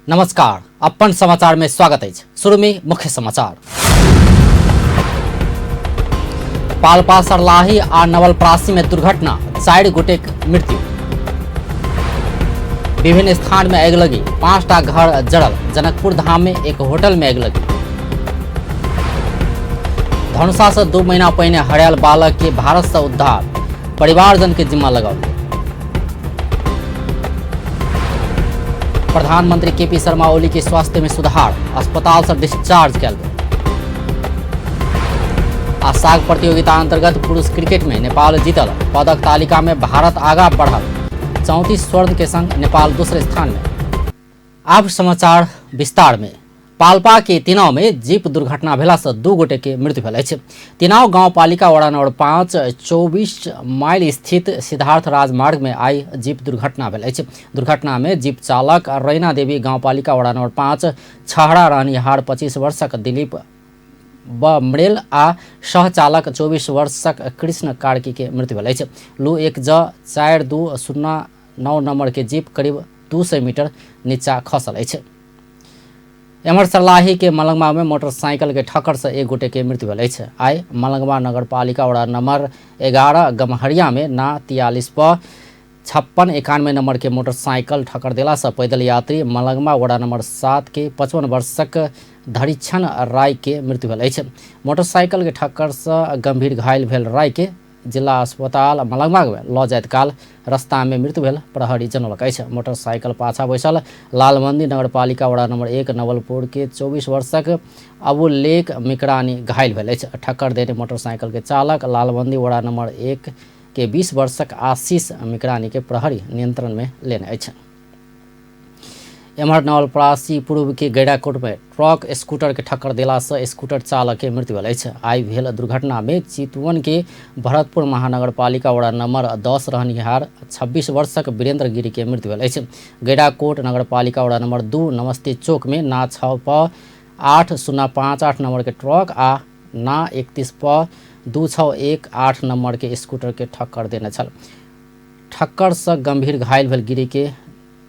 नमस्कार, अपन समाचार में स्वागत है। शुरू में मुख्य समाचार। पाल्पा सर्लाही आ नवलपरासी में दुर्घटना, 4 गोटेक मृत्यु। विभिन्न स्थान में आग लगी, 5टा घर जड़ल। जनकपुर धाम में एक होटल में आग लगी। धनुषा से 2 महीना पहले हड़ायल बालक के भारत से उद्धार, परिवारजन के जिम्मा लगाओ। प्रधानमंत्री केपी शर्मा ओली के स्वास्थ्य में सुधार, अस्पताल से डिस्चार्ज किया गया। साग प्रतियोगिता अंतर्गत पुरुष क्रिकेट में नेपाल जीतल, पदक तालिका में भारत आगा बढ़ल, 34 स्वर्ण के संग नेपाल दूसरे स्थान में। अब समाचार विस्तार में। पाल्पा के तिनाव में जीप दुर्घटना भेला से 2 गोटे के मृत्यु भेल अछि। तिनाव गाउँपालिका वडा नंबर 5 24 माइल स्थित सिद्धार्थ राजमार्ग में आई जीप दुर्घटना भेल अछि। दुर्घटना में जीप चालक रैना देवी गाउँपालिका वडा नंबर 5 छहरा रहनिहार 25 वर्षक दिलीप बमरेल आ सहचालक 24 वर्षक कृष्ण कार्की के मृत्यु भेल अछि। लू 1J4209 नंबर के जीप करीब 200 मीटर नीचा खसल अछि। एम्हर सर्लाही के मलंगवा में मोटरसाइकिल के ठक्कर से 1 गोटे के मृत्यु भेल अछि। आई मलंगवा नगर पालिका वडा नंबर 11 गमहरिया में ना 43 प 5691 नंबर के मोटरसाइकिल ठक्कर देला से पैदल यात्री मलंगवा वडा नंबर 7 के 55 वर्षक धरिछन राय के मृत्यु भेल अछि। मोटरसाइकिल के ठक्कर से गंभीर घायल भेल राय के जिला अस्पताल मलंगवा में ल जाइत काल रास्ता में मृत्यु भेल प्रहरी जनौलक अछि। मोटरसाइकिल पाछा बैसल लालमंदी नगरपालिका वडा नंबर 1 नवलपुर के 24 वर्षक अबुल लेक मिकरानी घायल भेल अछि। ठक्कर देने मोटरसाइकिल के चालक लालमंदी वडा नंबर 1 के 20 वर्षक आशीष मिकरानी के प्रहरी नियंत्रण में लेने अछि। एम्हर नवलपरासी पूर्व के गैड़ाकोट में ट्रक स्कूटर के ठक्कर देला से स्कूटर चालक के मृत्यु भेल अछि। आई भेल दुर्घटना में चितवन के भरतपुर महानगर पालिका वडा नंबर 10 रहनिहार 26 वर्षक वीरेंद्र गिरी के मृत्यु भेल अछि। गैड़ाकोट नगर पालिका वडा नंबर 2 नमस्ते चौक में ना 6 प 8058 नंबर के ट्रक आ ना 31 प 2618 नंबर के स्कूटर के ठक्कर देने छल। ठक्कर से गंभीर घायल भेल गिरी के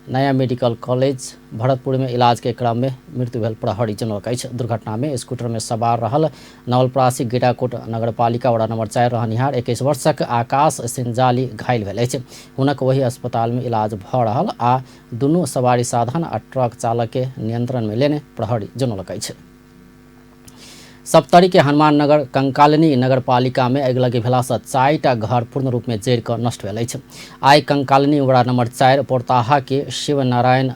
नया मेडिकल कॉलेज भरतपुर में इलाज के क्रम में मृत्यु भेल प्रहरी जनौलक अछि। दुर्घटना में स्कूटर में सवार रहल नवलपरासी गैड़ाकोट नगरपालिका वडा नंबर 4 रहनिहार 21 वर्षक आकाश सिंजाली घायल भेल अछि। हुनक वही अस्पताल में इलाज भ रहल आ दुनू सवारी साधन आ ट्रक चालक के नियंत्रण में लेने प्रहरी जनौलक अछि। सप्तरी के हनुमान नगर कंकालिनी नगर पालिका में अगिलगी भेला से 4टा घर पूर्ण रूप में जरि कऽ नष्ट भेल अछि। आई कंकालिनी वडा नंबर 4 पोरताहा के शिव नारायण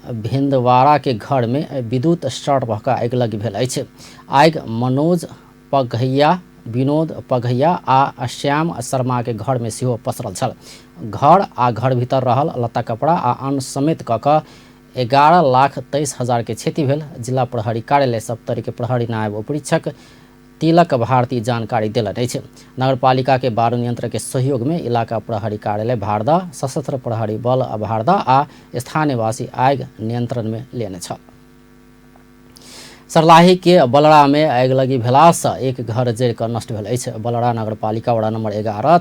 भिंदवाड़ा के घर में विद्युत शॉर्ट भऽ कऽ अगिलगी भेल अछि। आगि मनोज पघैया, विनोद पघैया आ श्याम शर्मा के घर में सेहो पसरल छल। घर आ घर भीतर रहल लत्ता कपड़ा आ अन्न समेत कऽ कऽ 11,23,000 के क्षति भेल। जिला प्रहरी कार्यालय सप्तरी के प्रहरी नायब उपरीक्षक तिलक भारती जानकारी देलनि अछि। नगरपालिका के बारू नियंत्रक के सहयोग में इलाका प्रहरी कार्यालय भारदा, सशस्त्र प्रहरी बल भारदा आ स्थानीय वासी आगि नियंत्रण में लेने छल। सर्लाही के बलड़ा में आगिलगी भेला से 1 घर जरि कऽ नष्ट भेल अछि। बलड़ा नगरपालिका वडा नंबर 11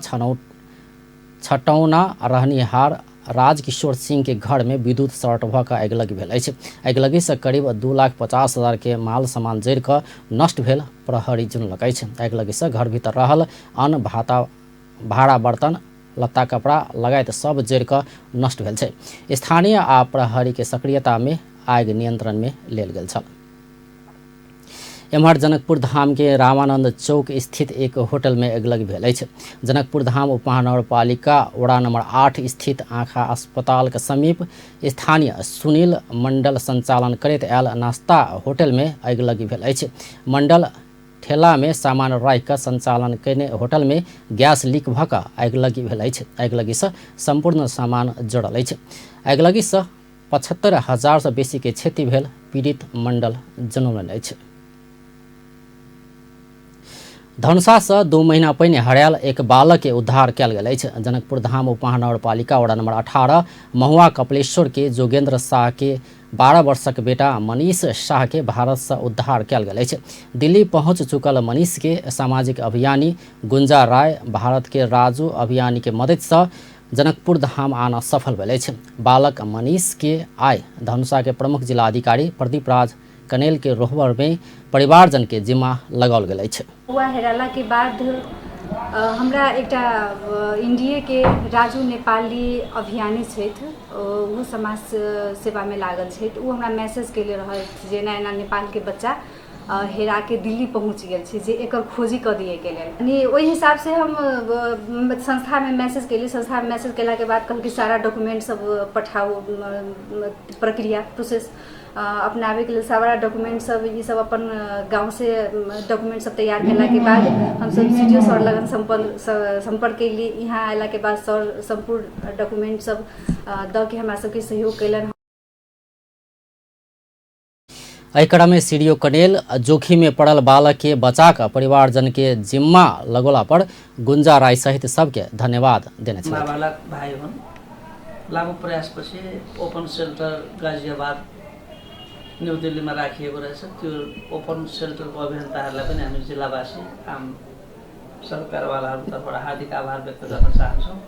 छटौना रहनिहार राजकिशोर सिंह के घर में विद्युत शॉर्ट भऽ कऽ आगिलगी भेल अछि। आगिलगी से करीब 2,50,000 के माल सामान जरि कऽ नष्ट भेल प्रहरी जनौलक अछि। आगिलगी से घर भीतर रहल अन्न भाड़ा बर्तन लत्ता कपड़ा लगायत सब जरि कऽ नष्ट भेल छै। स्थानीय आ प्रहरी के सक्रियता में आगि नियंत्रण में लेल गेल छल। एम्हर जनकपुर धाम के रामानंद चौक स्थित एक होटल में आगिलगी भेल अछि। जनकपुर धाम उपमहानगरपालिका वडा नंबर 8 स्थित आँखा अस्पताल के समीप स्थानीय सुनील मंडल संचालन करैत आयल नाश्ता होटल में आगिलगी भेल अछि। मंडल ठेला में सामान राखि कऽ संचालन कयने होटल में गैस लीक भऽ कऽ आगिलगी भेल अछि। आगिलगी से संपूर्ण सामान जड़ल अछि। आगिलगी से 75,000 से बेसी के क्षति भेल पीड़ित मंडल जनौलनि अछि। धनुषा से 2 महीना पहिने हड़ायल एक बालक के उद्धार कयल गेल अछि। जनकपुर धाम उपमहानगरपालिका वडा नंबर 18 महुआ कपिलेश्वर के जोगेंद्र शाह के 12 वर्षक बेटा मनीष शाह के भारत से उद्धार कयल गेल अछि। दिल्ली पहुंच चुकल मनीष के सामाजिक अभियानी गुंजा राय, भारत के राजू अभियानी के मदद से जनकपुर धाम आना सफल भेल अछि। बालक मनीष के आइ धनुषा के प्रमुख जिला अधिकारी प्रदीप राज कनेल के रोहबर में परिवारजन के जिम्मा लगाओल गेल अछि। हुआ हेराला के बाद हमरा एकटा इंडिया के राजू नेपाली अभियानी छथि, वो समाज सेवा में लागल छथि। वो हमरा मैसेज केले रहथि जे एना नेपाल के बच्चा हेरा के दिल्ली पहुँच गेल छै, जे एकर खोजी कर दिए के लेल। यानी ओहि हिसाब से हम संस्था में मैसेज केली। संस्था में मैसेज केला के बाद कहल कि सारा डॉक्यूमेंट सब पठाओ, प्रक्रिया प्रोसेस अपनावे के लिए सारा डॉक्यूमेंट सब ये सब अपन गांव से डॉक्यूमेंट सब तैयार केला के बाद हम सब सीडीओ सर लगन संपर्क के लिए यहाँ आला के बाद सर संपूर्ण डॉक्यूमेंट सब द के हमरा सबके सहयोग कैलन। एहि क्रम में सीडीओ कनेल जोखिम में पड़ल बालक के बचाक परिवारजन के जिम्मा लगोला पर गुंजा राय सहित सबके धन्यवाद देने छथि। नाबालक भाइ हुन्, लामो प्रयासपछि ओपन सेल्टर गाजियाबाद न्यू दिल्लीमा राखिएको रहेछ। त्यो ओपन सेल्टरको अभियन्ताहरूलाई पनि हामी जिल्लावासी आम सरकारवालाहरू तर्फबाट हार्दिक आभार व्यक्त गर्न चाहन्छौँ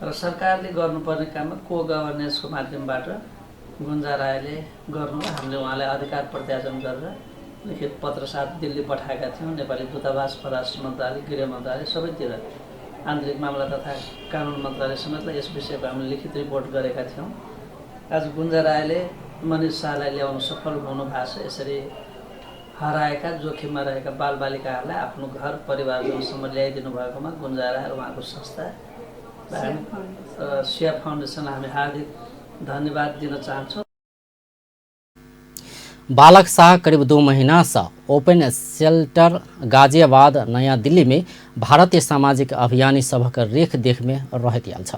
र सरकारले गर्नुपर्ने काममा को गभर्नेन्सको माध्यमबाट गुन्जा रायले गर्नु, हामीले उहाँलाई अधिकार प्रत्यार्जन गरेर लिखित पत्र साथ दिल्ली पठाएका थियौँ। नेपाली दूतावास, परराष्ट्र मन्त्रालय, गृह मन्त्रालय सबैतिर, आन्तरिक मामला तथा कानुन मन्त्रालय समेतलाई यस विषयको हामीले लिखित रिपोर्ट गरेका थियौँ। आज गुन्जा रायले मनिष शाहलाई ल्याउन सफल हुनु भएको छ। यसरी हराएका, जोखिममा रहेका बालबालिकाहरूलाई आफ्नो घर परिवारजनसम्म ल्याइदिनु भएकोमा गुन्जा राय र उहाँको संस्था सिया फाउन्डेसनलाई हामी हार्दिक धन्यवाद दिन चाहन्छौँ। बालक शाह करीब 2 महीना से ओपन शेल्टर गाजियाबाद नया दिल्ली में भारतीय सामाजिक अभियानी सभक रेख देख में रहत आयल छ।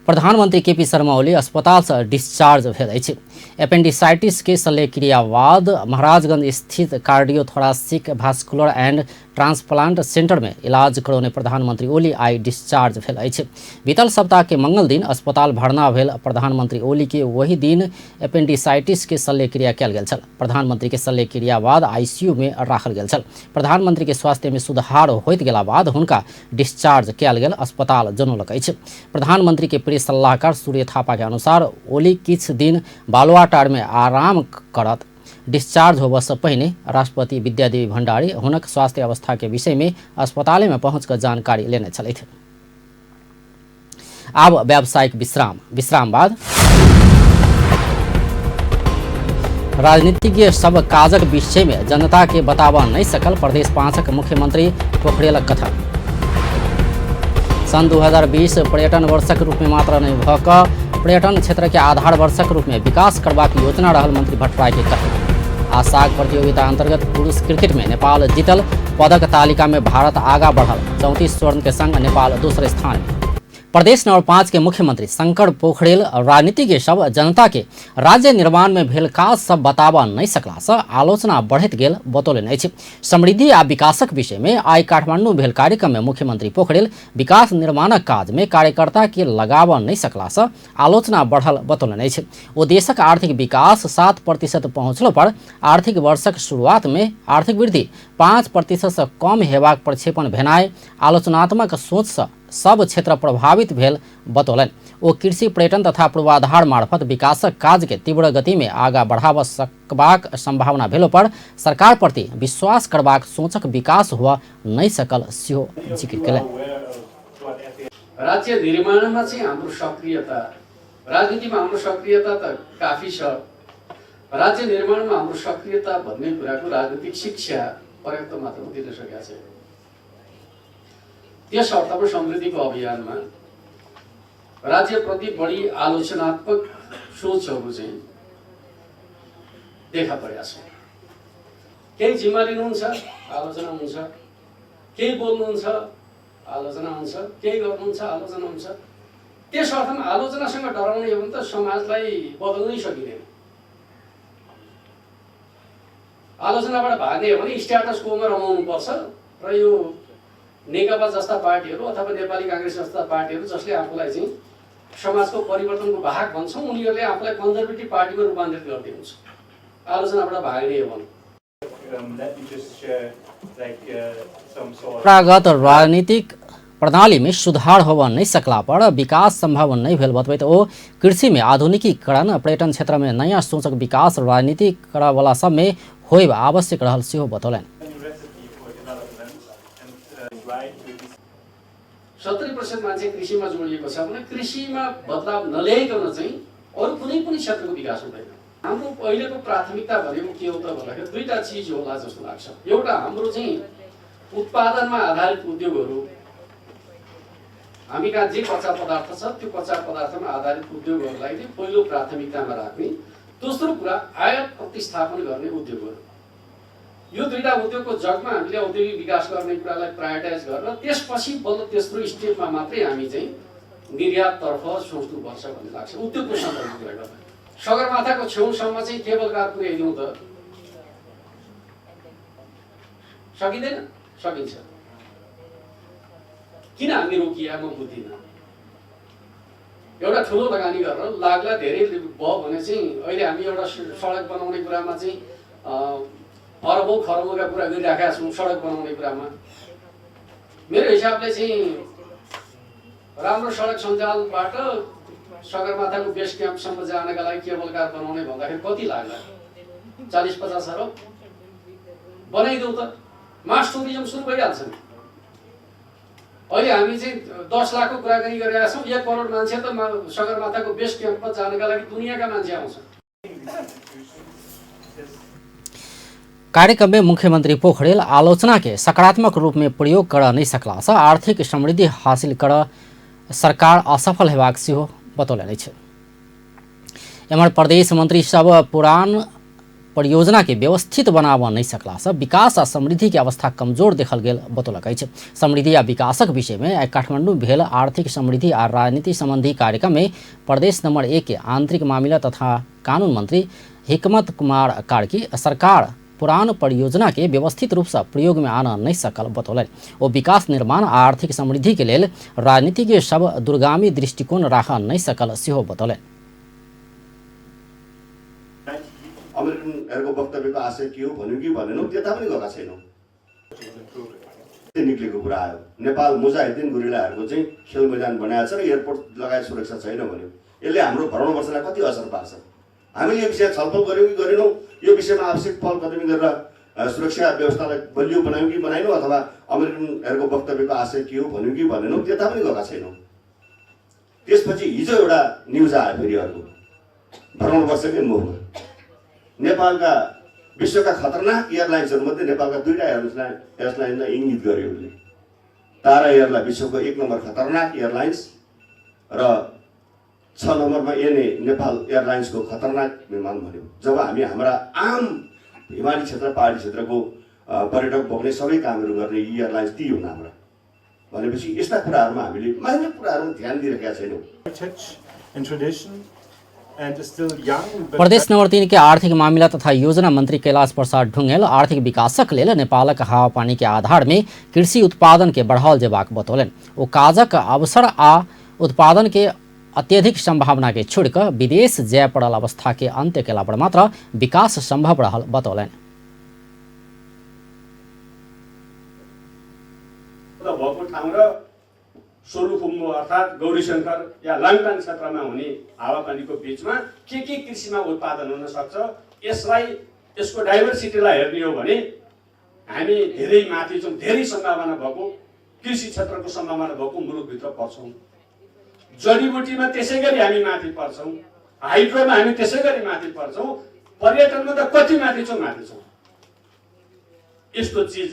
प्रधानमंत्री केपी शर्मा ओली अस्पताल से डिस्चार्ज भेल अछि। एपेंडिसाइटिस के शल्यक्रिया बाद महाराजगंज स्थित कार्डियोथोरासिक भास्कुलर एंड ट्रांसप्लांट सेंटर में इलाज करौने प्रधानमंत्री ओली आई डिस्चार्ज भेल अछि। बीतल सप्ताह के मंगल दिन अस्पताल भर्ना भेल प्रधानमंत्री ओली के वही दिन एपेंडिसाइटिस के शल्यक्रिया कयल गेल छल। प्रधानमंत्री के शल्यक्रिया बाद आईसीयू में राखल गेल छल। प्रधानमंत्री के स्वास्थ्य में सुधार होइत गेला बाद हुनका डिस्चार्ज कयल गेल अस्पताल जनौलक अछि। प्रधानमंत्री के प्रेस सलाहकार सूर्य थापा के अनुसार ओली किछ दिन बालुआटार में आराम करत। डिस्चार्ज होबऽ से पहले राष्ट्रपति विद्यादेवी भंडारी हुनक स्वास्थ्य अवस्था के विषय में अस्पताल में पहुंचकर जानकारी लेने छलथि। आब व्यावसायिक विश्राम बाद राजनीतिज्ञ सब काजक विषय में जनता के बताबऽ नहीं सकल प्रदेश 5क मुख्यमंत्री पोखरेलक कथन। सन 2020 पर्यटन वर्षक रूप में मात्र नहीं भऽ कऽ पर्यटन क्षेत्र के आधार वर्षक रूप में विकास करबाक योजना रहल मंत्री भट्टराय के कहना। आसाग प्रतियोगिता अंतर्गत पुरुष क्रिकेट में नेपाल जीतल, पदक तालिका में भारत आगा बढ़ल, 34 स्वर्ण के संग नेपाल दूसरे स्थान में। प्रदेश नंबर 5 के मुख्यमंत्री शंकर पोखरेल राजनीतिज्ञ सब जनता के राज्य निर्माण में भेल काज सब बताबऽ नहीं सकला से आलोचना बढ़त गेल बतौलनि अछि। समृद्धि आ विकासक विषय में आइ काठमांडू भेल कार्यक्रम में मुख्यमंत्री पोखरेल विकास निर्माणक काज में कार्यकर्ता के लगाबऽ नहीं सकला से आलोचना बढ़ल बतौलनि अछि। ओ देशक आर्थिक विकास 7% पहुंचलो पर आर्थिक वर्षक शुरुआत में आर्थिक वृद्धि 5% से कम हेबाक प्रक्षेपण भेनाइ आलोचनात्मक सोच से सब क्षेत्र प्रभावित भेल बतौलनि। ओ कृषि, पर्यटन तथा पूर्वाधार मार्फत विकासक काज के तीव्र गति में आगा बढ़ाबऽ सकबाक संभावना भेलो पर सरकार प्रति विश्वास करबाक सोचक विकास हुआ नहीं सकल सेहो जिक्र केलनि। राज्य निर्माणमा चाहिँ हाम्रो सक्रियता, राजनीतिमा हाम्रो सक्रियता त काफी छ। राज्य निर्माणमा हाम्रो सक्रियता भन्ने कुराको राजनीतिक शिक्षा पर्याप्त मात्रामा दिन सकेका छैन। त्यस अर्थमा समृद्धिको अभियानमा राज्यप्रति बढी आलोचनात्मक सोचहरू चाहिँ देखा परेका छन्। केही जिम्मा लिनुहुन्छ, आलोचना हुन्छ, केही बोल्नुहुन्छ, आलोचना हुन्छ, केही गर्नुहुन्छ, आलोचना हुन्छ। त्यस अर्थमा आलोचनासँग डराउने हो भने त समाजलाई बदल्नै सकिँदैन। आलोचनाबाट भाग्ने हो भने स्ट्याटस कोमा रमाउनुपर्छ र यो नेकपा जस्ता पार्टीहरू अथवा नेपाली कांग्रेस जस्ता पार्टीहरू जसले आफूलाई चाहिँ समाजको परिवर्तनको वाहक भन्छौँ, उनीहरूले आफूलाई कन्जर्भेटिभ पार्टीमा रूपान्तरित गर्दै हुन्छ। आलोचनाबाट भाग्ने हो भने परम्परागत राजनीतिक प्रणाली में सुधार होब नहीं सकला पर विकास संभव नहीं भेल बतबैत ओ कृषि में आधुनिकीकरण, पर्यटन क्षेत्र में नया सोचक विकास, राजनीति करवाला सब में होइब आवश्यक रहल सेहो बतौलनि। 70% मान्छे कृषिमा जोडिएको छ भने कृषिमा बदलाव नल्याइकन चाहिँ अरू कुनै पनि क्षेत्रको विकास हुँदैन। हाम्रो अहिलेको प्राथमिकता भनेको के हो त भन्दाखेरि दुईटा चिज होला जस्तो लाग्छ। एउटा हाम्रो चाहिँ उत्पादनमा आधारित उद्योगहरू, हामी कहाँ जे कच्चा पदार्थ छ त्यो कच्चा पदार्थमा आधारित उद्योगहरूलाई चाहिँ पहिलो प्राथमिकतामा राख्ने। दोस्रो कुरा आयात प्रतिस्थापन गर्ने उद्योगहरू। यो दुईटा उद्योगको जगमा हामीले औद्योगिक विकास गर्ने कुरालाई प्रायोरिटाइज गरेर त्यसपछि बल्ल तेस्रो स्टेपमा मात्रै हामी चाहिँ निर्याततर्फ सोच्नुपर्छ भन्ने लाग्छ। उद्योगको सन्दर्भमा कुरा गर्दा सगरमाथाको छेउसम्म चाहिँ केबल कार पुर्याइदिउँ त सकिँदैन? सकिन्छ। किन हामी रोकिया म बुझ्दिनँ। एउटा ठुलो लगानी गरेर लाग्ला धेरै भयो भने चाहिँ अहिले हामी एउटा सडक बनाउने कुरामा चाहिँ अरबौं खरबौंका कुरा गरिराखेका छौँ। सडक बनाउने कुरामा मेरो हिसाबले चाहिँ राम्रो सडक सञ्जालबाट सगरमाथाको बेस क्याम्पसम्म जानका लागि केबल कार बनाउने भन्दाखेरि कति लाग्ला? 40-50 अरब बनाइदेऊ त, मास टुरिज्म सुरु भइहाल्छ नि। अहिले हामी चाहिँ 10 लाखको कुराकानी गरिरहेका छौँ। 1 करोड मान्छे त सगरमाथाको बेस क्याम्पमा जानका लागि दुनियाँका मान्छे आउँछन्। कार्यक्रम में मुख्यमंत्री पोखरेल आलोचना के सकारात्मक रूप में प्रयोग कर नहीं सकला से आर्थिक समृद्धि हासिल कर सरकार असफल हेबाक सेहो बतौलनि छै। एम्हर प्रदेश मंत्री सब पुरान परियोजना के व्यवस्थित बनाब नहीं सकला से विकास आ समृद्धि के अवस्था कमजोर देखल गेल बतौलक अछि। समृद्धि आ विकासक विषय में आइ काठमांडू भेल आर्थिक समृद्धि आ राजनीति संबंधी कार्यक्रम में प्रदेश नंबर 1 के आंतरिक मामला तथा कानून मंत्री हिकमत कुमार कार्की सरकार पुरान परियोजना के व्यवस्थित रूप से प्रयोग में आना नहीं सकल बतौलन। वो विकास निर्माण आर्थिक समृद्धि के लेल राजनीति के सब दूरगामी दृष्टिकोण राख नहीं सकल सेहो बतौलन। अमेरिकनहरुको वक्तव्यको आशय के हो भन्यो कि भनेनौ त्यता पनि गएका छैनौ। निक्लेको कुरा आयो नेपाल मुजाहिदिन गुरिल्लाहरुको चाहिँ खेल मैदान बनाएको छ र एयरपोर्ट लगायत सुरक्षा छैन भन्यो। यसले हाम्रो भ्रमणवर्षलाई कति असर पार्छ? हामीले यो विषय छलफल गर्यौं कि गरेनौं? यो विषयमा आवश्यक पहल कदमी गरेर सुरक्षा व्यवस्थालाई बलियो बनायौं कि बनाएनौं? अथवा अमेरिकनहरुको वक्तव्यको आशय के हो भन्यो कि भनेनौ त्यता पनि गएका छैनौ। त्यसपछि हिजो एउटा न्यूज आयो फेरि अर्को भ्रमणवर्षकै मोहमा नेपालका विश्वका खतरनाक एयरलाइन्सहरुमध्ये नेपालका दुईटा एयरलाइन्सलाई इंगित गर्यो उसले। तारा एयरलाई विश्वको 1 नम्बर खतरनाक एयरलाइन्स र 6 नम्बरमा एनए नेपाल एयरलाइन्सको खतरनाक विमान भन्यो। जब हामी हाम्रा आम हिमाली क्षेत्र पहाडी क्षेत्रको पर्यटक बोक्ने सबै कामहरू गर्ने एयरलाइन्स ती हुन् हाम्रा भनेपछि यस्ता कुराहरुमा हामीले मान्य कुराहरुमा ध्यान दिइरहेका छैनौं। प्रदेश नंबर 3 के आर्थिक मामला तथा योजना मंत्री कैलाश प्रसाद ढुंगेल आर्थिक विकासक लेल नेपालक हावा पानी के आधार में कृषि उत्पादन के बढ़ाओल जेबाक बतौलन। ओ काजक अवसर आ उत्पादन के अत्यधिक संभावना के छोड़कर विदेश जाय पड़ल अवस्था के अंत्य केला पर मात्र विकास संभव रहल बतौलन। सोलुखुम्बु अर्थात गौरीशंकर या लाङटाङ क्षेत्रमा हुने हावापानीको बीचमा के कृषिमा उत्पादन हुन सक्छ, यसलाई यसको डाइभर्सिटीलाई हेर्ने हो भने हामी धेरै माथि छौं। धेरै सम्भावना भएको कृषि क्षेत्रको सम्भावना भएको मुलुकभित्र पर्छौं। जडीबुटीमा त्यसैगरी हामी माथि पर्छौं, हाइड्रोमा हामी त्यसैगरी माथि पर्छौं, पर्यटनमा त कति माथि छौं। यस्तो चीज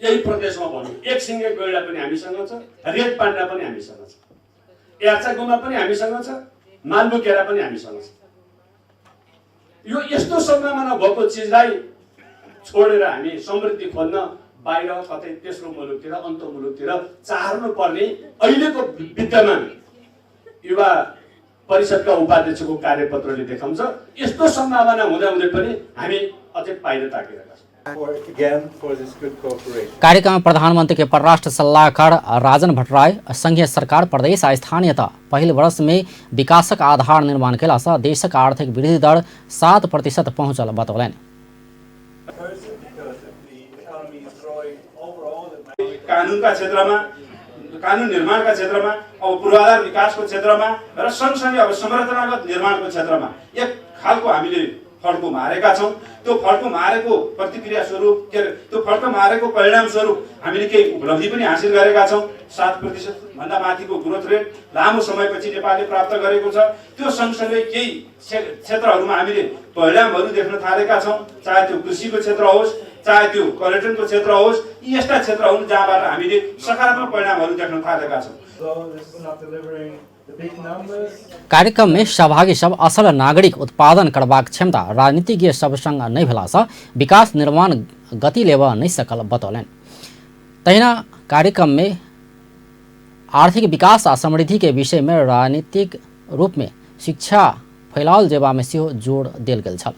यही प्रदेशमा भनौं एक सिंगे गैंडा पनि हामीसँग छ, रेड पाण्डा पनि हामीसँग छ, याचागुमा पनि हामीसँग छ, मालबुकेरा पनि हामीसँग छ। यो यस्तो सम्भावना भएको चीजलाई छोडेर हामी समृद्धि खोज्न बाहिर कतै तेस्रो मुलुकतिर अन्त मुलुकतिर चाहनु पर्ने अहिलेको विद्यमान युवा परिषदका उपाध्यक्षको कार्यपत्रले देखाउँछ। यस्तो सम्भावना हुँदाहुँदै पनि हामी अझै बाहिर ताकिरहेका छौं। कार्यक्रम में प्रधानमंत्री के परराष्ट्र सलाहकार राजन भट्टराय संघीय सरकार प्रदेश आ स्थानीयता पहिल वर्ष में विकासक आधार निर्माण केला से देशक आर्थिक वृद्धि दर 7% पहुंचल बतौलन। कानूनका क्षेत्रमा कानुन निर्माणका क्षेत्रमा, अब पूर्वाधार विकासको क्षेत्रमा र सँगसँगै अब संरचनागत निर्माणको क्षेत्रमा एक खालको हामीले फड्को मारेका छौँ। त्यो फड्को मारेको प्रतिक्रिया स्वरूप के अरे त्यो फड्को मारेको परिणाम स्वरूप हामीले केही उपलब्धि पनि हासिल गरेका छौँ। 7% भन्दा माथिको ग्रोथ रेट लामो समयपछि नेपालले प्राप्त गरेको छ। त्यो सँगसँगै केही क्षेत्रहरूमा हामीले परिणामहरू देख्न थालेका छौँ, चाहे त्यो कृषिको क्षेत्र होस्, चाहे त्यो पर्यटनको क्षेत्र होस्। यी यस्ता क्षेत्र हुन् जहाँबाट हामीले सकारात्मक परिणामहरू देख्न थालेका छौँ। कार्यक्रम में सहभागी सब असल नागरिक उत्पादन करबाक क्षमता राजनीतिज्ञ सब संग नहीं भेला से विकास निर्माण गति लेवा नहीं सकल बतौलन। तहिना कार्यक्रम में आर्थिक विकास आ समृद्धि के विषय में राजनीतिक रूप में शिक्षा फैलाओल जेबा में सेहो जोड़ देल गेल छल।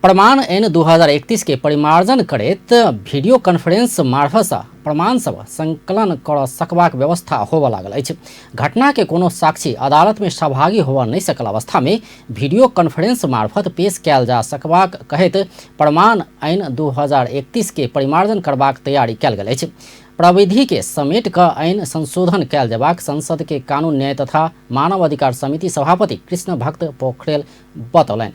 प्रमाण ऐन 2031 के परिमार्जन करैत वीडियो कॉन्फ्रेंस मार्फत से प्रमाण सब संकलन कर सकबाक व्यवस्था होबऽ लागल अछि। घटना के कोनो साक्षी अदालत में सहभागी होबऽ नहीं सकल अवस्था में वीडियो कॉन्फ्रेंस मार्फत पेश कयल जा सकबाक कहैत प्रमाण ऐन 2031 के परिमार्जन करबाक तैयारी कयल गेल अछि। प्रविधि के समेट क ऐन संशोधन कयल जबाक संसद के कानून न्याय तथा मानव अधिकार समिति सभापति कृष्ण भक्त पोखरेल बतौलन।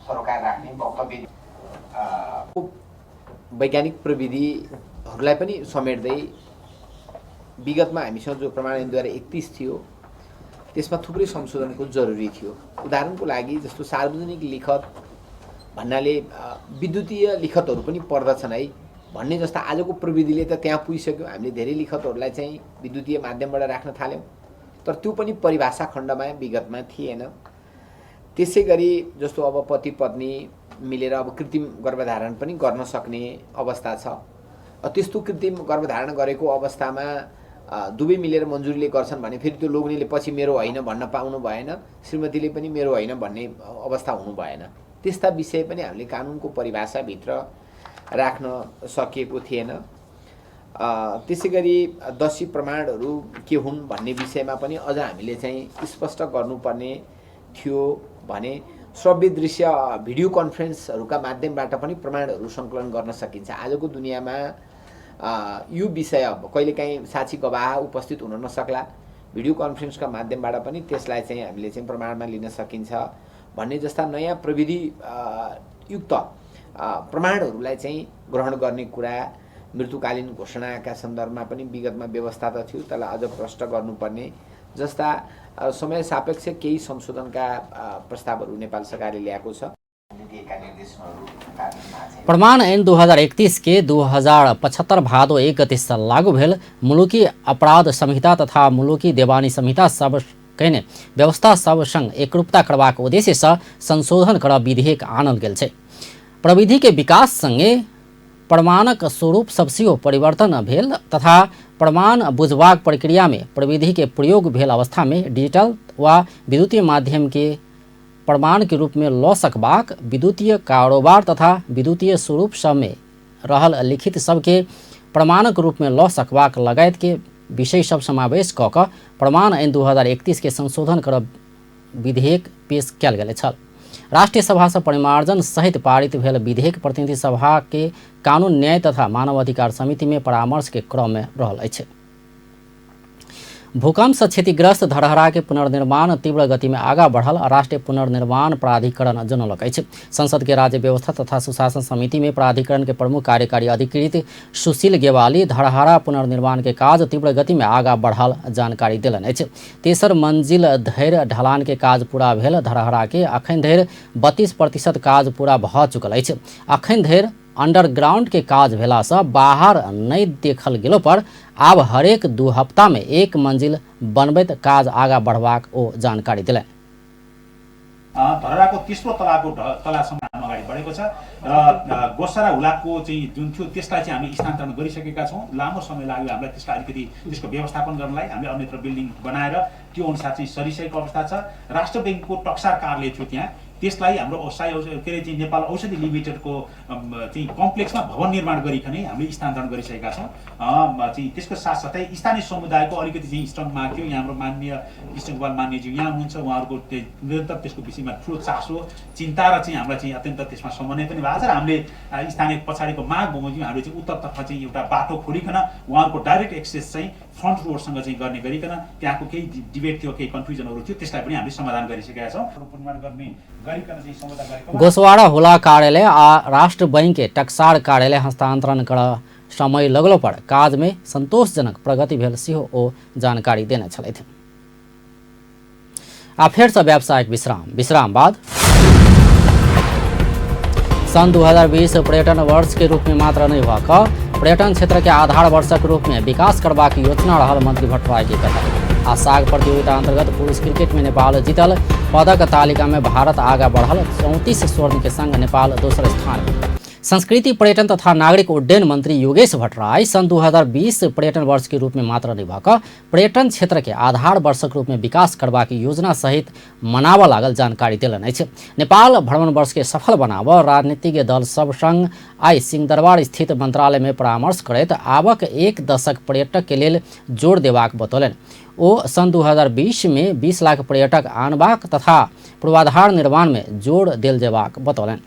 सरकार राख्ने वक्तव्य वैज्ञानिक प्रविधिहरूलाई पनि समेट्दै विगतमा हामीसँग जो प्रमाण ऐन 2031 थियो त्यसमा थुप्रै संशोधनको जरुरी थियो। उदाहरणको लागि जस्तो सार्वजनिक लिखत भन्नाले विद्युतीय लिखतहरू पनि पर्दछन् है भन्ने जस्ता आजको प्रविधिले त त्यहाँ पुगिसक्यो। हामीले धेरै लिखतहरूलाई चाहिँ विद्युतीय माध्यमबाट राख्न थाल्यौँ, तर त्यो पनि परिभाषा खण्डमा विगतमा थिएन। त्यसै गरी जस्तो अब पति पत्नी मिलेर अब कृत्रिम गर्भधारण पनि गर्न सक्ने अवस्था छ। त्यस्तो कृत्रिम गर्भधारण गरेको अवस्थामा दुवै मिलेर मन्जुरीले गर्छन् भने फेरि त्यो लोग्नेले पछि मेरो होइन भन्न पाउनु भएन, श्रीमतीले पनि मेरो होइन भन्ने अवस्था हुनु भएन। त्यस्ता विषय पनि हामीले कानुनको परिभाषाभित्र राख्न सकिएको थिएन। त्यसै गरी दस्यु प्रमाणहरू के हुन् भन्ने विषयमा पनि अझ हामीले चाहिँ स्पष्ट गर्नुपर्ने थियो भने श्रव्य दृश्य भिडियो कन्फरेन्सहरूका माध्यमबाट पनि प्रमाणहरू सङ्कलन गर्न सकिन्छ। आजको दुनियाँमा यो विषय कहिलेकाहीँ साक्षी गवाह उपस्थित हुन नसक्ला, भिडियो कन्फरेन्सका माध्यमबाट पनि त्यसलाई चाहिँ हामीले चाहिँ प्रमाणमा लिन सकिन्छ भन्ने जस्ता नयाँ प्रविधि युक्त प्रमाणहरूलाई चाहिँ ग्रहण गर्ने कुरा मृत्युकालीन घोषणाका सन्दर्भमा पनि विगतमा व्यवस्था त थियो, त्यसलाई अझ प्रष्ट गर्नुपर्ने जस्ता समय सापेक्ष केही संशोधनका प्रस्तावहरू नेपाल सरकारले ल्याएको छ। प्रमाण ऐन 2031 के 2075 भादो 1 गते से लागू भेल मुलुकी अपराध संहिता तथा मुलुकी देवानी संहिता सब कहने व्यवस्था सब संग एकरूपता करबाक उद्देश्य से संशोधन कर विधेयक आनल गेल छै। प्रविधि के विकास संगे प्रमाणक स्वरूप सबसेहो परिवर्तन भेल तथा प्रमाण बुझबाक प्रक्रिया में प्रविधि के प्रयोग भेल अवस्था में डिजिटल वा विद्युतीय माध्यम के प्रमाण के रूप में लऽ सकबाक, विद्युतीय कारोबार तथा विद्युतीय स्वरूप सब में रहल लिखित सबके प्रमाणक रूप में लऽ सकबाक लगायत के विषय सब समावेश कऽ कऽ प्रमाण ऐन 2031 के संशोधन कर विधेयक पेश कयल गेल छल। राष्ट्रीय सभा से परिमार्जन सहित पारित भेल विधेयक प्रतिनिधि सभा के कानून न्याय तथा मानव अधिकार समिति में परामर्श के क्रम में रहल अछि। भूकंप से क्षतिग्रस्त धरहरा के पुनर्निर्माण तीव्र गति में आगा बढ़ल राष्ट्रीय पुनर्निर्माण प्राधिकरण जनौलक अछि। संसद के राज्य व्यवस्था तथा सुशासन समिति में प्राधिकरण के प्रमुख कार्यकारी अधिकृत सुशील गेवाली धरहरा पुनर्निर्माण के काज तीव्र गति में आगा बढ़ल जानकारी देलन अछि। तेसर मंजिल धरि ढलान के काज पूरा भेल धरहरा के अखन धरि 32% काज पूरा भऽ चुकल अछि। अखन धरि अंडरग्राउंड के काज भेला से बाहर नहीं देखल गेलो पर आब हरेक 2 हफ्ता में 1 मंजिल बनबैत काज आगा बढ़बाक ओ जानकारी दिले। धरहराको तेस्रो तलाको तलासम्म हामी अगाडि बढेको छ र गोसारा हुलाकको चाहिँ जुन थियो त्यसलाई चाहिँ हामी स्थानान्तरण गरिसकेका छौँ। लामो समय लाग्यो हामीलाई त्यसलाई अलिकति त्यसको व्यवस्थापन गर्नलाई। हामीले अन्यत्र बिल्डिङ बनाएर त्यो अनुसार चाहिँ सरिसकेको अवस्था छ। राष्ट्र ब्याङ्कको टक्सार कार्यालय थियो त्यहाँ, त्यसलाई हाम्रो के अरे चाहिँ नेपाल औषधि लिमिटेडको चाहिँ कम्प्लेक्समा भवन निर्माण गरिकन हामीले स्थानान्तरण गरिसकेका छौँ। चाहिँ त्यसको साथसाथै स्थानीय समुदायको अलिकति चाहिँ स्ट्रङ माग थियो। यहाँ हाम्रो माननीय कृष्णकुमार मान्यज्यू यहाँ हुनुहुन्छ, उहाँहरूको निरन्तर त्यसको विषयमा ठुलो चासो चिन्ता र चाहिँ हामीलाई चाहिँ अत्यन्त त्यसमा समन्वय पनि भएको छ र हामीले स्थानीय पछाडिको माग बमोजिम हामीले चाहिँ उत्तरतर्फ चाहिँ एउटा बाटो खोलिकन उहाँहरूको डाइरेक्ट एक्सेस चाहिँ फ्रन्ट रोडसँग चाहिँ गर्ने गरिकन त्यहाँको केही डिबेट थियो, केही कन्फ्युजनहरू थियो, त्यसलाई पनि हामीले समाधान गरिसकेका छौँ। निर्माण गर्ने गरिकन चाहिँ समुदाय गरेको गोसवाड़ा हुला कार्यालय राष्ट्र बैंक के टक्सार कार्यालय हस्तांतरण कर समय लगलो पर काज में संतोषजनक प्रगति भेल सेहो ओ जानकारी देने छलथि। आ फेर से व्यावसायिक विश्राम बाद सन 2020 पर्यटन वर्ष के रूप में मात्र नहीं हुआ पर्यटन क्षेत्र के आधार वर्ष के रूप में विकास करने की योजना रहल मंत्री भट्टराय के कथा। साग प्रतियोगिता अंतर्गत पुरुष क्रिकेट में नेपाल जीतल, पदक तालिका में भारत आगा बढ़ल, 34 स्वर्ण के संग नेपाल दूसरे स्थान पर। संस्कृति पर्यटन तथा नागरिक उड्डयन मंत्री योगेश भट्टराय सन 2020 पर्यटन वर्ष के रूप में मात्र नहीं भक पर्यटन क्षेत्र के आधार वर्ष के रूप में विकास करवा की योजना सहित मनाव लागल जानकारी दिलन अछि। नेपाल भ्रमण वर्ष के सफल बनाव राजनीतिक दल सब संग आई सिंहदरबार स्थित मंत्रालय में परामर्श करैत आबक एक दशक पर्यटक के लेल जोड़ देबाक बतौलन। ओ सन 2020 में 20 लाख पर्यटक आनबाक तथा पूर्वाधार निर्माण में जोड़ देल जेबाक बतौलन।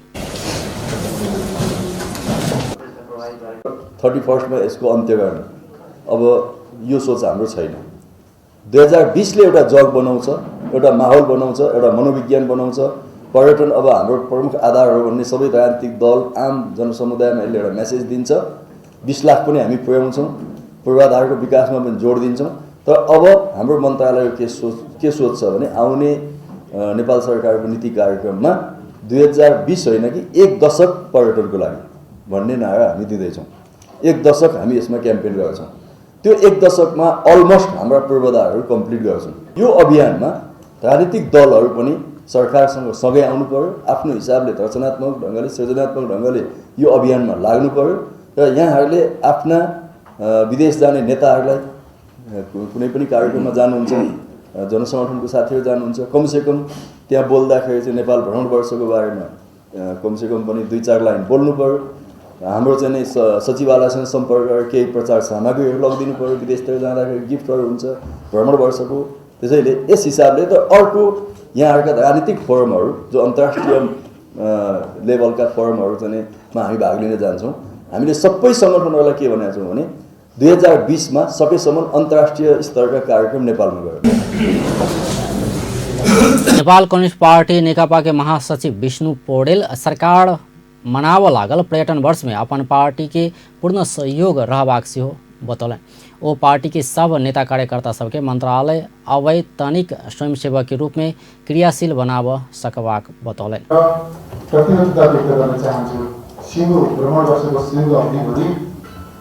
31 में यसको अन्त्य गर्ने अब यो सोच हाम्रो छैन। 2020 ले एउटा जग बनाउँछ, एउटा माहौल बनाउँछ, एउटा मनोविज्ञान बनाउँछ। पर्यटन अब हाम्रो प्रमुख आधार हो भन्ने सबै राजनीतिक दल आम जनसमुदायमा यसले एउटा मेसेज दिन्छ। 20 लाख पनि हामी पुर्याउँछौँ, पूर्वाधारको विकासमा पनि जोड दिन्छौँ। तर अब हाम्रो मन्त्रालयको के सोच छ भने आउने नेपाल सरकारको नीति कार्यक्रममा 2020 होइन कि एक दशक पर्यटनको लागि भन्ने नारा हामी दिँदैछौँ। एक दशक हामी यसमा क्याम्पेन गर्छौँ। त्यो एक दशकमा अलमोस्ट हाम्रा पूर्वाधारहरू कम्प्लिट गर्छौँ। यो अभियानमा राजनीतिक दलहरू पनि सरकारसँग सँगै आउनु पर्यो, आफ्नो हिसाबले रचनात्मक ढङ्गले सृजनात्मक ढङ्गले यो अभियानमा लाग्नु पर्यो र यहाँहरूले आफ्ना विदेश जाने नेताहरूलाई कुनै पनि कार्यक्रममा जानुहुन्छ, जनसङ्गठनको साथीहरू जानुहुन्छ, कमसेकम त्यहाँ बोल्दाखेरि चाहिँ नेपाल भ्रमण वर्षको बारेमा कमसेकम पनि 2-4 लाइन बोल्नु पर्यो। हाम्रो चाहिँ नि सचिवालयसँग सम्पर्क गरेर केही प्रचार सामग्रीहरू लगिदिनु पर्यो। विदेशतिर जाँदाखेरि गिफ्टहरू हुन्छ भ्रमण वर्षको। त्यसैले यस हिसाबले त अर्को यहाँहरूका राजनीतिक फोरमहरू जो अन्तर्राष्ट्रिय लेभलका फोरमहरू चाहिँ हामी भाग लिन जान्छौँ। हामीले सबै सङ्गठनहरूलाई के भनेका छौँ भने 2020 मा सकेसम्म अन्तर्राष्ट्रिय स्तरका कार्यक्रम नेपालमा गर्नु। नेपाल कम्युनिस्ट पार्टी नेकपा के महासचिव विष्णु पौडेल सरकार मनाव लागल पर्यटन वर्ष में अपन पार्टी के पूर्ण सहयोग रहबाक सेहो बतौलन। वो पार्टी के सब नेता कार्यकर्ता सबके मंत्रालय अवैतनिक स्वयंसेवक के रूप में क्रियाशील बनाव सकबाक बतौलन। प्रतिबद्धता व्यक्त गर्न चाहन्छु। सिङ्गो भ्रमण वर्षको सिङ्गो अवधिभरि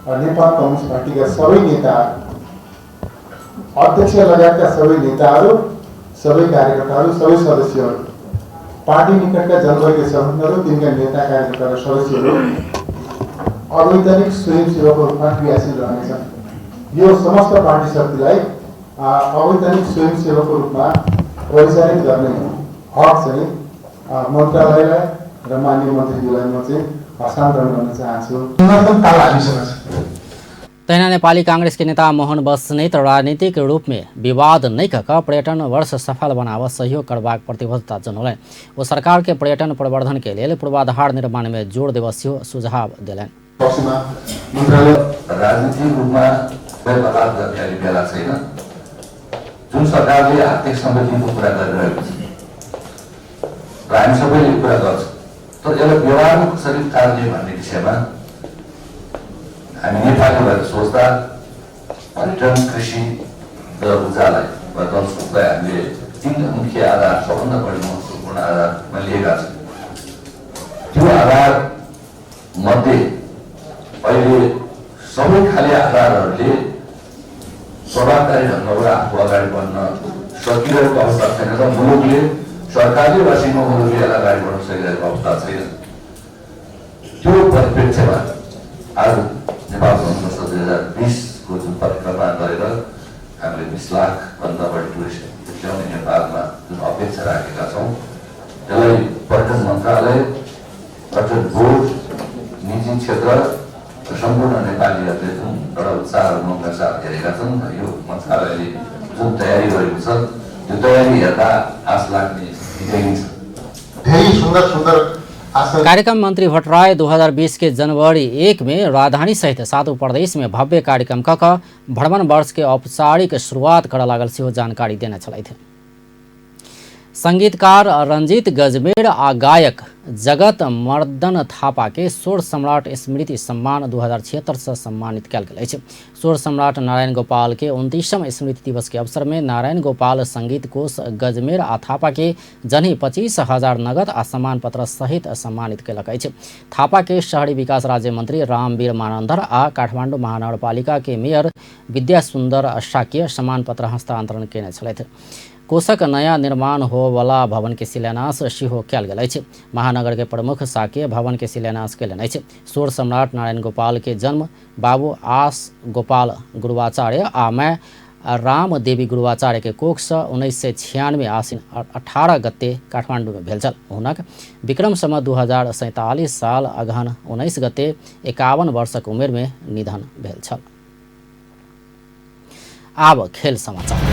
नेपाल कम्युनिस्ट पार्टीका सबै नेता, अध्यक्ष लगायतका सबै नेताहरू, सबै कार्यकर्ताहरू, सबै सदस्यहरू, पार्टी निकटका जनवर्गीय सङ्गठनहरू, तिनका नेता कार्यकर्ता र सदस्यहरू अवैतनिक स्वयंसेवकको रूपमा क्रियाशील रहनेछन्। यो समस्त पार्टी शक्तिलाई अवैतनिक स्वयंसेवकको रूपमा परिचालित गर्ने हक चाहिँ मन्त्रालयलाई र माननीय मन्त्रीज्यूलाई म चाहिँ हस्तान्तरण गर्न चाहन्छु। तहिना नेपाली कांग्रेस के नेता मोहन बस्नेत राजनीतिक रूप में विवाद नहीं कह पर्यटन वर्ष सफल बनाव सहयोग करबाक प्रतिबद्धता जनौलन। वो सरकार के पर्यटन प्रवर्धन के लिए पूर्वाधार निर्माण में जोड़ देवस्यो सुझाव दिलन। मन्त्रालय राजनीतिक रूपमा बलात्कार गर्ने बेला छैन। जुन सरकारले आर्थिक समृद्धिको कुरा गरिरहेको छ र हामी सबैले कुरा गर्छौँ, तर यसलाई व्यवहारमा कसरी टार्ने भन्ने विषयमा हामी नेपाली भएर सोच्दा पर्यटन, कृषि र ऊर्जालाई वा जलस्रोतलाई हामीले 3 मुख्य आधार, सबभन्दा बढी महत्त्वपूर्ण आधारमा लिएका छौँ। त्यो आधार मध्ये अहिले सबै खाले आधारहरूले प्रभावकारी ढङ्गबाट आफू अगाडि बढ्न सकिरहेको अवस्था छैन र मुलुकले सरकारले वा सीमा मुलुकले यसलाई अगाडि बढ्न सकिरहेको अवस्था छैन। त्यो परिप्रेक्ष्यमा आज नेपाल भ्रमण वर्ष 2020 को जुन परिक्रमा गरेर हामीले 20 लाख भन्दा बढी टुरिस्ट ल्याउने नेपालमा जुन अपेक्षा राखेका छौँ त्यसलाई मन्त्रालय अर्थात् बोर्ड निजी क्षेत्र र सम्पूर्ण नेपालीहरूले जुन एउटा उत्साह र उमङ्गका साथ हेरेका छन् यो मन्त्रालयले जुन तयारी गरेको छ त्यो तयारी हेर्दा आश लाग्ने निकै छ। धेरै सुन्दर सुन्दर आसन। कार्यक्रम मंत्री भट्टराय 2020 के जनवरी 1 में राजधानी सहित 7 प्रदेश में भव्य कार्यक्रम कऽ भ्रमण वर्ष के औपचारिक शुरुआत कर लागल सेहो जानकारी देने छलथि। संगीतकार रंजीत गजमेर आ गायक जगत मर्दन थापा के स्वर सम्राट स्मृति सम्मान 2076 से सम्मानित कयल गेल अछि। स्वर सम्राट नारायण गोपाल के 29वां स्मृति दिवस के अवसर में नारायण गोपाल संगीत कोष गजमेर आ थापा के जन्ही 25,000 नगद आ सम्मान पत्र सहित सम्मानित कयलक अछि। थापा के शहरी विकास राज्य मंत्री रामवीर मानंदर आ काठमाडौँ महानगरपालिका के मेयर विद्या सुंदर शाक्य सम्मान पत्र हस्तांतरण केने छलथि। कोषक नया निर्माण होवला भवन के शिलान्यास सेहो कयल गेल अछि। महानगर के प्रमुख शाक्य भवन के शिलान्यास कयलनि अछि। स्वर सम्राट नारायण गोपाल के जन्म बाबू आस गोपाल गुरुवाचार्य आ माय राम देवी गुरुवाचार्य के कोख से 1996 आसिन 18 गते काठमांडू में भेल छल। हुनक विक्रम संवत 2047 साल अगहन 19 गते 51 वर्षक उमेर में निधन भेल छल। आब खेल समाचार।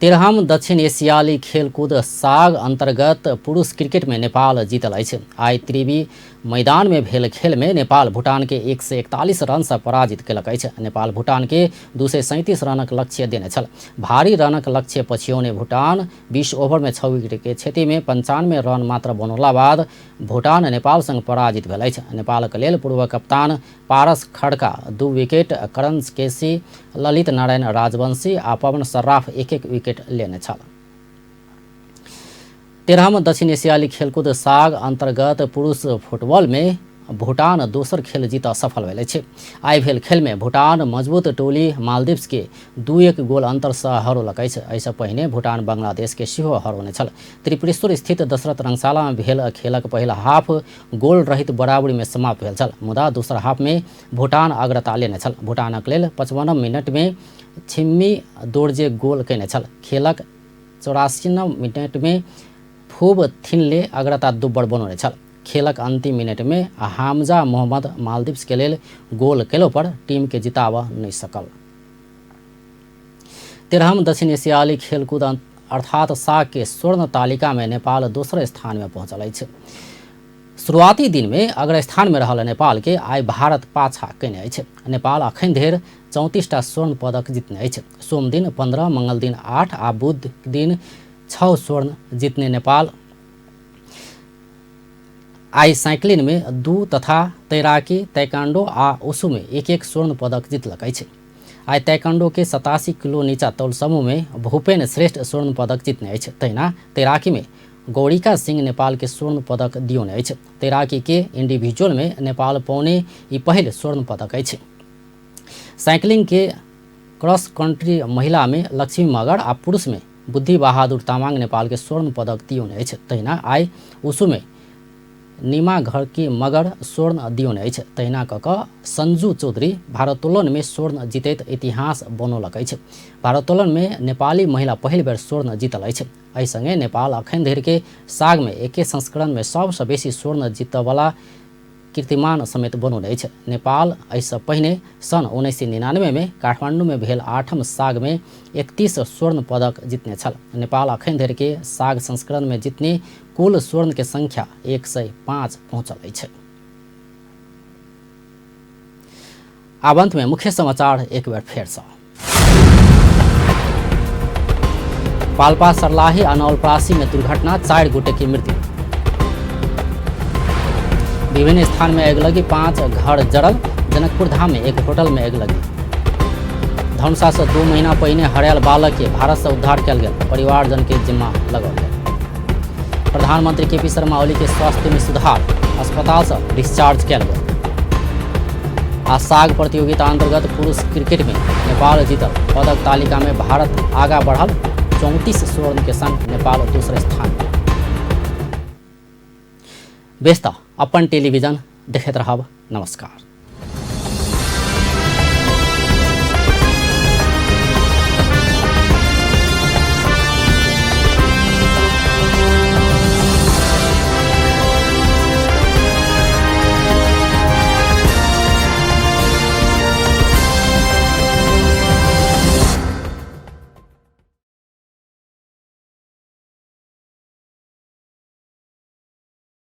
तेरहम दक्षिण एशियाली खेलकूद साग अंतर्गत पुरुष क्रिकेट में नेपाल जीतल अछि। आइ त्रिवी मैदान में भेल खेल में नेपाल भूटान के 141 रन से पराजित कयलक अछि। नेपाल भूटान के 237 रनक लक्ष्य देने छल। भारी रनक लक्ष्य पछिओने भूटान 20 ओवर में 6 विकेट के क्षति में 95 रन मात्र बनौला बाद भूटान नेपाल संग पराजित भेल अछि। नेपालक लेल पूर्व कप्तान पारस खड्का 2 विकेट, करण केसी, ललित नारायण राजवंशी आ पवन सर्राफ 1-1 विकेट लेने छल। 13हम दक्षिण एशियाली खेलकूद साग अंतर्गत पुरुष फुटबॉल में भूटान दोसर खेल जीतऽ सफल भेल अछि। आइ भेल खेल में भूटान मजबूत टोली मालदीव्स के 2-1 गोल अंतर से हरौलक अछि। एहिसँ पहिने भूटान बांग्लादेश के सेहो हरौने छल। त्रिपुरेश्वर स्थित दशरथ रंगशाला में भेल खेलक पहिल हाफ गोल रहित बराबरी में समाप्त भेल छल। मुदा दोसर हाफ में भूटान अग्रता लेने छल। भूटानक लेल 55 मिनट में छिम्मी दोर्जे गोल कयने छल। खेलक 84 मिनट में फूब थिनले अग्रता दुब्बर बनौने छल। खेलक अंतिम मिनट में हामजा मोहम्मद मालदीव्स के लेल गोल केलो पर टीम के जिताबऽ नहीं सकल। 13हम दक्षिण एशियाली खेलकूद अर्थात साग के स्वर्ण तालिका में नेपाल दोसर स्थान में पहुंचल अछि। शुरुआती दिन में अग्र स्थान में रहल नेपाल के आइ भारत पाछा कयने अछि। नेपाल अखन धरि 34टा स्वर्ण पदक जीतने अछि। सोम दिन 15, मंगल दिन 8 आ बुध दिन 6 स्वर्ण जीतने नेपाल आइ साइक्लिंग में 2 तथा तैराकी, ताइक्वांडो आ ओसु में 1-1 स्वर्ण पदक जीतलक अछि। आइ ताइक्वांडो के 87 किलो नीचा तौल समूह में भूपेन श्रेष्ठ स्वर्ण पदक जीतने अछि। तहिना तैराकी में गौरिका सिंह नेपाल के स्वर्ण पदक दियौने अछि। तैराकी के इंडिविजुअल में नेपाल पौने ई पहिल स्वर्ण पदक अछि। साइक्लिंग के क्रॉस कंट्री महिला में लक्ष्मी मगर आ पुरुष में बुद्धि बहादुर तामाङ नेपाल के स्वर्ण पदक दियौने अछि। तहिना आइ उसु में नीमा घर की मगर स्वर्ण दियौने अछि। तहिना कऽ संजू चौधरी भारोत्तोलन में स्वर्ण जीतैत इतिहास बनौलक अछि। भारोत्तोलन में नेपाली महिला पहिल बेर स्वर्ण जीतल अछि। एहि संगे नेपाल अखन धरि के साग में एके संस्करण में सबसँ बेसी स्वर्ण जीतयवला कीर्तिमान समेत बनौने अछि। नेपाल एहिसँ पहिने सन 1999 में काठमांडू में भेल 8म साग में 31 स्वर्ण पदक जीतने छल। नेपाल अखन धरि के साग संस्करण में जीतने कुल स्वर्ण के संख्या 105 पहुंचल अछि। आब अंत में मुख्य समाचार एक बेर फेर से। पाल्पा सर्लाही आ नवलपरासी में दुर्घटना, 4 गोटे की मृत्यु। विभिन्न स्थान में अगलगी, 5 घर जड़ल। जनकपुर धाम में एक होटल में अगलगी। धनुषा से 2 महीना पहिने हरायल बालक के भारत से उद्धार कयल गेल, परिवारजन के जिम्मा लगाओल गेल। प्रधानमंत्री केपी शर्मा ओली के स्वास्थ्य में सुधार, अस्पताल से डिस्चार्ज कयल गेल। आ साग प्रतियोगिता अंतर्गत पुरुष क्रिकेट में नेपाल जीतल, पदक तालिका में भारत आगा बढ़ल। 34 स्वर्ण के संग नेपाल दूसरे स्थान। बेस्ता अपन टेलीविजन देखैत रहब। नमस्कार।